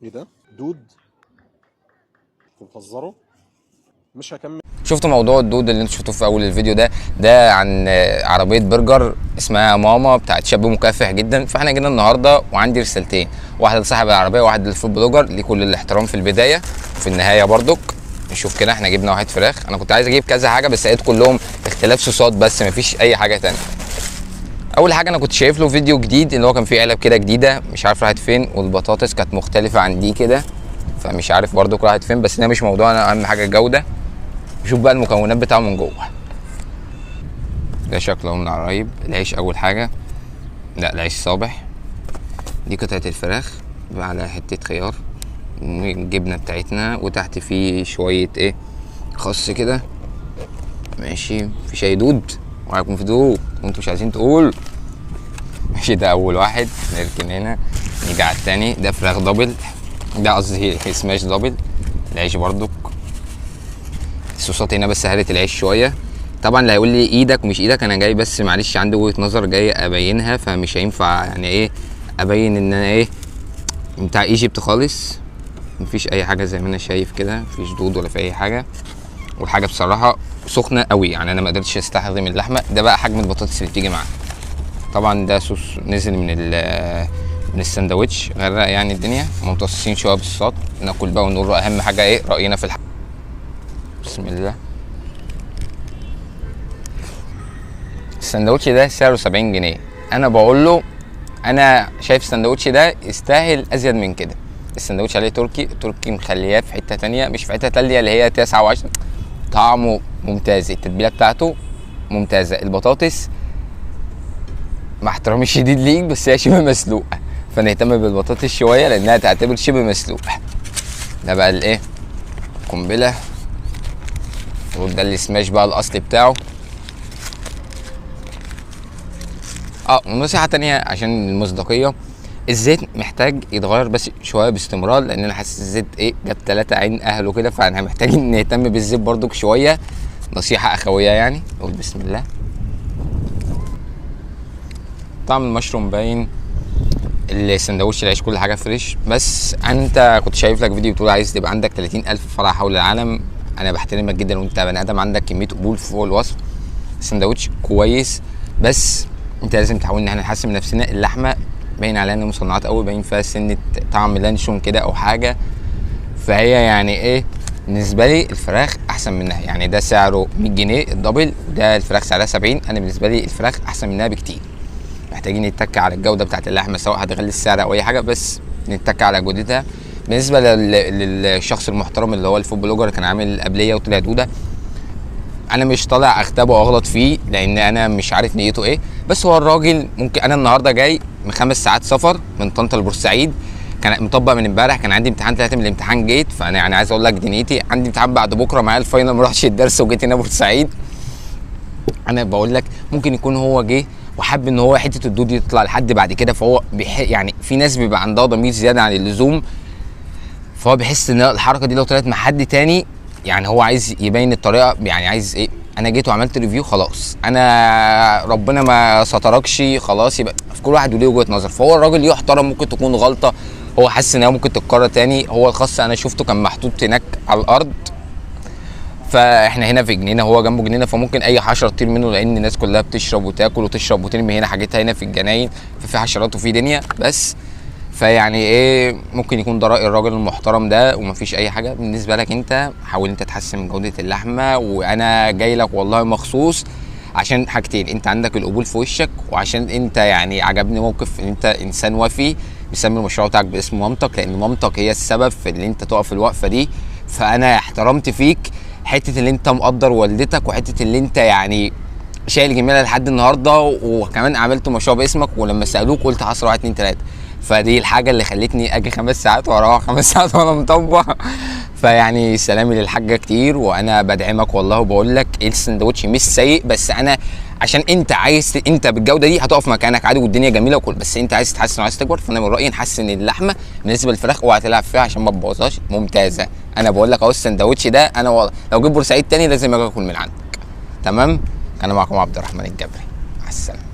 ايه ده؟ دود؟ انتوا بتهزروا؟ مش هكمل. شفتوا موضوع الدود اللي انتوا شفتوه في اول الفيديو ده؟ ده عن عربية برجر اسمها ماما بتاعت شاب مكافح جدا. فاحنا جينا النهارده وعندي رسالتين، واحدة لصاحب العربية وواحدة لل food blogger، ليه كل الاحترام في البداية وفي النهاية برضك. نشوف كده، احنا جبنا واحد فراخ، انا كنت عايز اجيب كذا حاجة بس لقيت كلهم اختلاف صوصات بس، مفيش اي حاجة تانية. اول حاجة انا كنت شايف له فيديو جديد اللي هو كان فيه علب كده جديدة مش عارف راحت فين، والبطاطس كانت مختلفة عن دي كده، فمش عارف برضك راحت فين، بس ده مش موضوعنا، اهم حاجة الجودة. شوف بقى المكونات بتاعه من جوه. ده شكله من على قريب. العيش اول حاجة، لا العيش صابح. دي قطعه الفراخ على حتة خيار، الجبنة بتاعتنا، وتحت فيه شوية ايه خس كده، ماشي. في شاي دود، وهيكون في دود وانتوا مش عايزين تقول، ماشي. ده اول واحد نركن هنا. نيجي على التاني، ده فراخ double، ده قصدي smash double. العيش برضك، الصوصات هنا بس هرت العيش شوية. طبعا اللي هيقول لي ايدك ومش ايدك، انا جاي بس معلش عندي وجهه نظر جاي ابينها، فمش هينفع يعني ايه ابين ان انا ايه بتاع ايجيبت خالص. مفيش اي حاجة زي ما انا شايف كده، مفيش دود ولا في اي حاجة، والحاجة بصراحة سخنة قوي، يعني انا ما قدرتش استخدم اللحمة. ده بقى حجم البطاطس اللي بتيجي معاها. طبعا ده صوص نزل من السندوتش، غرق يعني الدنيا. ممتصين شوية بالصوت. ناكل بقى ونقول اهم حاجة ايه راينا في الحاجة. بسم الله. السندوتش ده سعره 70 جنيه، انا بقول له انا شايف السندوتش ده يستاهل ازيد من كده. السندوتش عليه تركي، التركي مخلياه في حتة تانية، مش في حتة تانية اللي هي 9 و10. طعمه ممتاز، التتبيله بتاعته ممتازة، البطاطس مع احترامي الشديد ليك بس هي شبه مسلوقة، فنهتم بالبطاطس شوية لانها تعتبر شبه مسلوقة. ده بقى الايه قنبلة، وده السماش بقى الاصلي بتاعه. ونصيحة تانية عشان المصداقية، الزيت محتاج يتغير بس شوية باستمرار، لان انا حاسس الزيت ايه جاب 3 عين اهله كده، فاحنا محتاجين نهتم بالزيت برضك شوية. نصيحة اخويه يعني. قول بسم الله. طعم المشروم باين، السندوتش العيش كل حاجة fresh. بس انت كنت شايف لك فيديو بتقول عايز تبقى عندك 30,000 فرع حول العالم. انا بحترمك جدا وانت بني ادم عندك كمية قبول فوق الوصف. السندوتش كويس، بس انت لازم تحاول ان احنا نحسن من نفسنا. اللحمة باين عليها انها مصنعات قوي، باين فيها سنة طعم لانشون كده او حاجة، فهي يعني ايه بالنسبة لي الفراخ احسن منها. يعني ده سعره 100 جنيه ال double، وده الفراخ سعرها 70. انا بالنسبة لي الفراخ احسن منها بكتير. محتاجين نتك على الجودة بتاعت اللحمة، سواء هتغلي السعر او اي حاجة، بس نتك على جودتها. بالنسبة للشخص المحترم اللي هو ال food blogger كان عامل قبليه وطلع دوده، انا مش طالع اغتابه واغلط فيه لان انا مش عارف نيته ايه، بس هو الراجل ممكن. انا النهارده جاي من 5 ساعات سفر من طنطا لبورسعيد، كان مطبق من امبارح، كان عندي امتحان 3 من الامتحان جيت، فانا يعني عايز اقول لك دنيتي، عندي امتحان بعد بكره معايا ال final، ما روحش الدرس وجيت هنا بورسعيد. انا بقول لك ممكن يكون هو جه وحب ان هو حتة الدود دي تطلع لحد بعد كده، فهو يعني في ناس بيبقى عندها ضمير زيادة عن اللزوم، فهو بيحس ان الحركة دي لو طلعت مع حد تاني، يعني هو عايز يبين الطريقة، يعني عايز ايه، انا جيت وعملت review خلاص، انا ربنا ما ستركش خلاص، يبقى في كل واحد وليه وجهه نظر. فهو الراجل يحترم، ممكن تكون غلطه هو حاسس ان هي ممكن تتكرر تاني. هو الخاص انا شفته كان محطوط هناك على الارض، فاحنا هنا في جنينة هو جنبه جنينة، فممكن اي حشرة تطير منه، لان الناس كلها بتشرب وتاكل وتشرب وترمي هنا حاجتها هنا في الجناين، ففي حشرات وفي دنيا بس. فيعني ايه ممكن يكون ده راي الراجل المحترم ده ومفيش اي حاجة. بالنسبة لك انت حاول انت تحسن من جوده اللحمة، وانا جاي لك والله مخصوص عشان حاجتين، انت عندك القبول في وشك، وعشان انت يعني عجبني موقف ان انت انسان وفي مسمي المشروع بتاعك باسم مامتك، لان مامتك هي السبب في ان انت تقف الوقفة دي. فانا احترمت فيك حتة اللي انت مقدر والدتك، وحتة اللي انت يعني شايل جميلة لحد النهارده، وكمان عملت مشروع باسمك، ولما سالوك قلت حصل 1 2 3. فدي الحاجة اللي خلتني اجي 5 ساعات واروح 5 ساعات وانا مطبق. فيعني سلامي للحاجة كتير، وانا بدعمك والله، وبقول لك السندوتش مش سيء، بس انا عشان انت عايز انت بالجودة دي هتقف مكانك عادي والدنيا جميلة وكل، بس انت عايز تتحسن وعايز تكبر. فانا من رايي نحسن اللحمة. بالنسبة للفراخ اوعى تلعب فيها عشان ما تبوظهاش، ممتازة. انا بقول لك اهو السندوتش ده انا والله لو جيت بورسعيد تاني لازم اجي اكل من عندك. تمام؟ كان معكم عبد الرحمن الجبري، مع السلامة.